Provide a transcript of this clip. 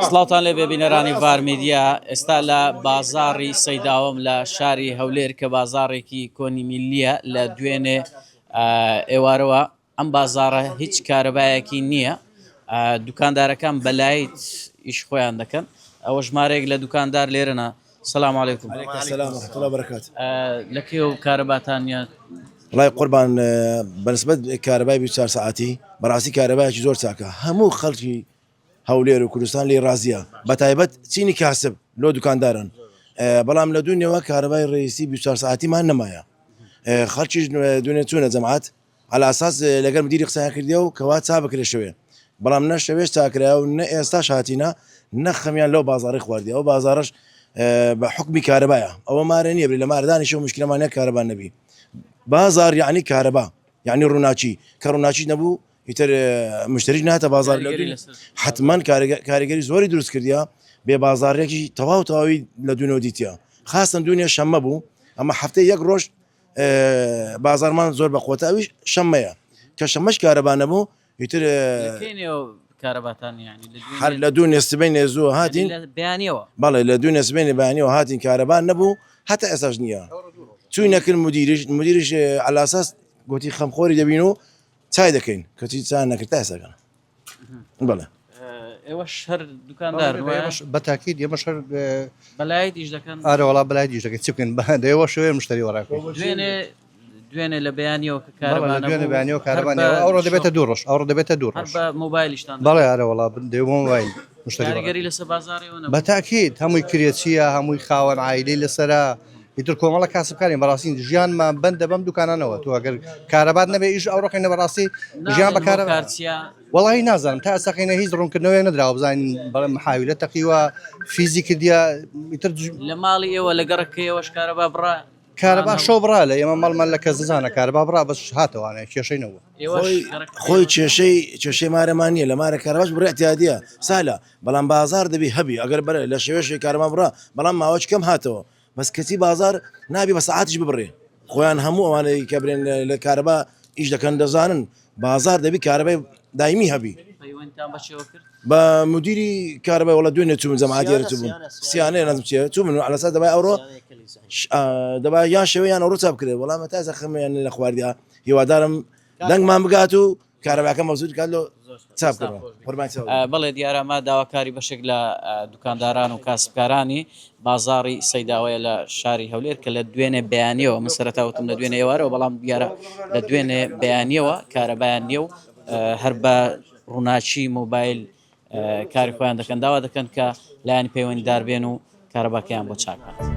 سڵاوتان لێبێ بینەرانی ڤار میدیا، ئێستا لە بازاڕی سەیداوەم لە شاری هەولێر کە بازاڕێکی کۆنی میللیە لە دوێنێ ئێوارەوە ئەم بازاڕە هیچ کارەبایەکی نییە دوکاندارەکان بەلایت ئیش خۆیان دەکەن ئەوە ژمارەیەک لە دوکاندار لێرەە سلام علیکم سلام ورحمة الله وبركاته لە کێ و کارەباتان نیە؟ وڵای قوربان بەنسبەت کارەبای 24 ساعتی بەڕاستی کارەبایەکی زۆر چاکە هەموو خەڵکی هەولێر و کوردستان لێی ڕازیە بەتایبەت چینی کاسب لۆ دوکاندارن بەڵام لە دوونیەوە کارەبای ڕێیسی 24 ساعتیمان نەمایە خەڵکیش دوێنێ چوونە جەماعەت عەلا ئەساس لەگەر مدیری قسەیان کردیە و کەوا چا بکرێ شەوێ بەڵام نە شەوێش چاکرایە و نە ئێستاش هاتینە نە خەمیان لەو بازاڕی خواردی ئەو بازاڕش بە حکمی کارەبایە ئەوە مارە نییە بری لە مارەدانی شەو مشکلەمان نە کارەبا نەبی بازار یعنی کارەبا یعنی ڕووناکی کە ڕووناکی نەبوو ئیتر مشتریش ناتە بازار حتمما کاریگەری زۆری دروست کردیا بێ بازارێکی تەواو تەواوی لە دوونەوە دیتە خاستن دوونێ شەممە بوو ئەمە هەفتەی یەک ڕۆژ بازارمان زۆر بە قوتە ئەویش شەممەیە کە شەمەش کارەبا نەبوو ئیتر کارەباتان هەر لە دوو نێسبەی زوو هاتین بەیانەوە بەڵێ لە دوو نێسبێنی بەیانەوە هاتین کارەبا نەبوو هەتا ئێستاش نییە چووی نەکرد مدیریش مدیریش عەلاساس گوتی خەمخۆری دەبین و چای دەکەین کەچی چا نەکرد تا ئێستا بەڵێ ئێوەش هەر دوکاندار بە تاکید ئێمەش هەر بەلایت ئیش دەکەن ئارە وەڵا بەلایت ئیش دەکەن چ بکەین بە دەیەوە شوێ مشتری وەڕاکەین دوێنێ دوێنێ لە بەیانیەوە کە کارەبا دوێنێ بەیانیەوە کارەبا ئەوڕۆ دەبێتە دوو ڕۆژ ئەوڕۆ دەبێتە دوو ڕۆژ بە مۆبایلیشتان بەڵێ ئارە وەڵا دەیەوە مۆبایل مشتری کاریگەری لەسەر بازاڕی بە تاکید هەمووی کرێچیە هەمووی خاوەن عایلەی لەسەرە ئیتر کۆمەڵە کاسبکارین بەڕاستی ژیانمان بەندە بەم دوکانانەوە تۆ ئەگەر کارەبات نەبێ ئیش ئەو ڕقینە بەڕاستی ژیان بە کارەبا وەڵی نازانم تا ئەسەقینە هیچ ڕوونکردنەوەی نەدراوە بزانین بەڵێ محاویلە تەقیوە فیزی کردیە ئیتر لە ماڵی ئێوە لە گەڕەکەیەوەش کارەبا بڕا کارەبا شەو بڕا لە ئێمە ماڵمان لە کەززانە کارەبا بڕا بەس هاتەوانە کێشەی نەبوو. خۆی کێشەی کێشەی مارەمان نییە لە مارە کارەباش بڕی اعتیادیە سالە بەڵام بازار دەبی هەبی ئەگەر بەرە لە شەوێشی کارەبا بڕا بەڵام ماوەش کەم هاتەوە بەس کەچی بازار نابی بە سەعاتیش ببڕێ خۆیان هەموو ئەوانەی کە برێن لە کارەبا ئیش دەکەن دەزانن بازار دەبی کارەبای دایمی هەبی پەیوەندتان بە چێوە کرد؟ بە مدیری کارەبای وڵە دوێنێ چووم جەماعەت دیارە چووبوون سیانەیە نازم چیە چوومن و عەلەسا دەبای ئەوڕۆ دەبا یان شەوێ یان ئەوڕۆ چاپ بکرێت وەڵام تا ئێستا خەمیان لە خواردیا هیوادارم دەنگمان بگات و کارەباکە مەزوور کات لۆ چاپ بکەنەوە قوربان چاو بەڵێ دیارە ئەمە داواکاری بەشێک لە دوکانداران و کاسبکارانی بازاڕی سەیداوەیە لە شاری هەولێر کە لە دوێنێ بەیانیەوە من سەرەتا وتم لە دوێنێ ئێوارەوە بەڵام دیارە لە دوێنێ بەیانیەوە کارەبایان نییە و هەر بە ڕووناکی مۆبایل کاری خۆیان دەکەن داوا دەکەن کە لایەنی پەیوەندیدار بێن و کارەباکەیان بۆ چاک بکەن.